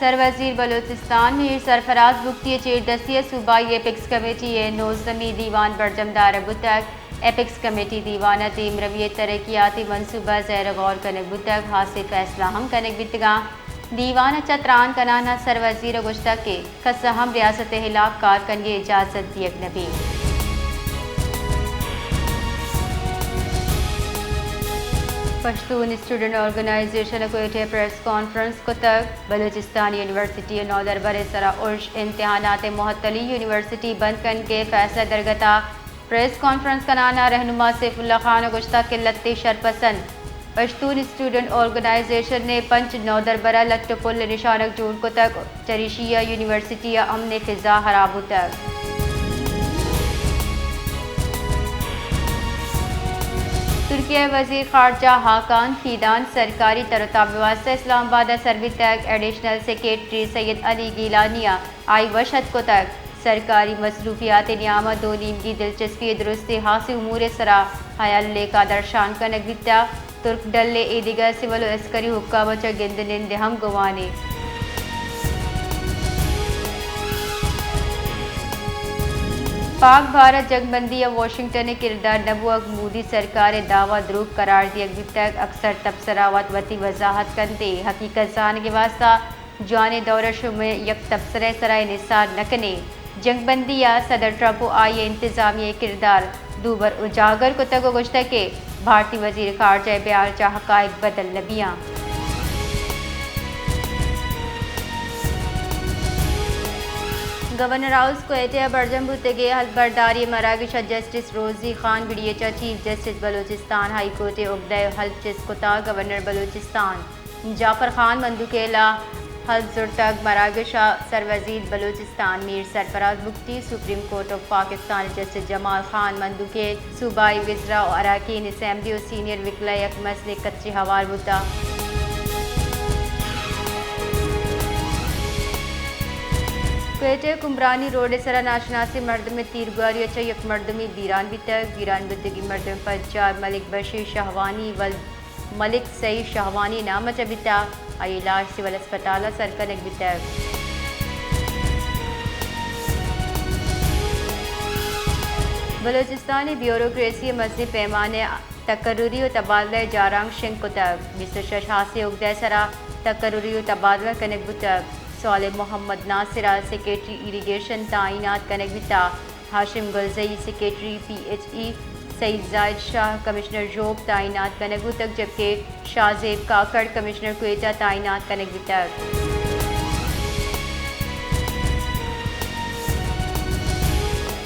سروزیر بلوچستان میر سرفراز بگٹی ءِ چیردستی ءَ صوبائی ایپکس کمیٹی ءِ نوزدہمی دیوان برجم دارگ بوتگ۔ ایپکس کمیٹی دیوان ءَ دیمروی ءِ ترقیاتی منصوبہ ءِ زیر غور کنگ بوتگ، ہاسیں فیصلہ ہم کنگ بیتگاں۔ دیوان ءَ چہ تران کنان ءَ سروزیر ءَ گوشتگ کہ کس ءَ ہم ریاست ءِ ہلاپ کار کنگے اجازت دیگ نہ بیت۔ پشتون اسٹوڈنٹ آرگنائزیشن ءَ کوئٹہ ءَ پریس کانفرنس کتگ۔ بلوچستان یونیورسٹی ءِ نودربر ءِ سرا ارش، امتحانات ءِ معطلی، یونیورسٹی بند کنگ ءِ فیصلہ درگت ءَ پریس کانفرنس کنان ءَ رہنما سیف اللہ خان ءَ گوشتگ کہ لھتے شرپسند پشتون اسٹوڈنٹ آرگنائزیشن ءِ پنچ نودربر ءَ لٹ ءُ پل ءِ نشانگ جوڑ کتگ، چریشی ءَ یونیورسٹی ءِ امن ءِ فضا ہراب بوتگ۔ ترکیہ ءِ وزیر خارجہ ہاکان فیدان سرکاری تر ءُ تاب ءِ واستہ اسلام آباد ءَ سر بیتگ۔ ایڈیشنل سیکرٹری سید علی گیلانی ءَ آئی ءَ وش اتک کتگ۔ سرکاری مصروفیات ءِ نیام ءَ دو نیمگی دلچسپی ءِ درستیں ہاسیں امور ءِ سرا ہیال ءُ لیکہ درشان کنگ بیتگ۔ ترک ڈل ءِ اے دگہ سول ءُ عسکری حکام ءَ چہ گند ءُ نند ءِ ہم گمان ایں۔ پاک بھارت جنگ بندی ءَ واشنگٹن ءِ کردار نہ بوگ مودی سرکار ءِ دعوی دروگ قرار دیگ بیتگ۔ اکثر تبصرہ وت وتی وضاحت کنت ءُ حقیقت زانگ ءِ واستہ جوانیں دور ءَ شمئے یک تبصرہ ءِ سرا انحصار نہ کنیں۔ جنگ بندی ءَ صدر ٹرمپ ءُ آئی ءِ انتظامیہ ءِ کردار دوبر اجاگر کتگ ءُ گوشتگ کہ بھارتی وزیر خارجہ ءِ بیان ءَ چہ حقائق بدل نہ بیاں۔ گورنر ہاؤس کوئٹہ ءَ برجم بوتگیں ہلبرداری ءِ مراگش ءَ justice Rozi Khan B D H ءَ chief justice Balochistan high court ءِ اگدہ ءِ حلف چست کتگ۔ گورنر بلوچستان جعفر خان مندوکیل ءَ حلف زرتگ۔ مراگش ءَ سروزیر Balochistan Mir Sarfaraz Bugti, supreme court of Pakistan ءِ جسٹس جمال خان مندوکیل، صوبائی وزراء ءُ اراکین اسمبلی ءُ سینئر وکلاء یک مزنیں کچے ہوار بوتگ۔ کوئٹہ ءِ کمبرانی روڈ ءِ سرا ناشناسیں مردمے ءِ تیرگواری ءَ چہ یک مردمے بیران بیتگ۔ بیران بوتگیں مردم پجار ملک بشیر شاہوانی ولد ملک سعید شاہوانی نام ءَ چہ بیتگ۔ آئی ءِ لاش سول ہسپتال ءَ سر کنگ بیتگ۔ بلوچستان ءِ بیوروکریسی ءَ مزنیں پیمانہ ءَ تقرری ءُ تبادلہ ءِ جارانک شنگ کتگ۔ بیست ءُ شش ہاسیں اگدہ ءِ سرا تقرری ءُ تبادلہ کنگ بوتگ۔ صالح محمد ناصر ءَ سیکرٹری ایریگیشن تعینات کنگ بیتگ۔ ہاشم گلزئی سیکرٹری پی ایچ ای، سعید زاہد شاہ کمشنر ژوب تعینات کنگ بوتگ، جبکہ شاہ زیب کاکڑ کمشنر کوئٹہ تعینات کنگ بیتگ۔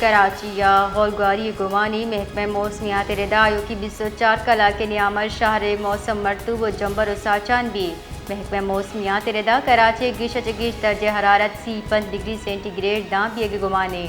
کراچی ءَ ہورگواری ءِ گمانی محکمہ موسمیات ءِ ردا آیوکی بیست ءُ چار کلاک ءِ نیام ءَ شہر ءِ موسم مرطوب ءُ جمبر ءُ ساچان بیت۔ محکمہ موسمیات ءِ ردا کراچی ءَ گیش ءَ چہ گیش درجہ حرارت سی ءُ پنچ ڈگری سینٹی گریڈ داں بیگ ءِ گمان ایں۔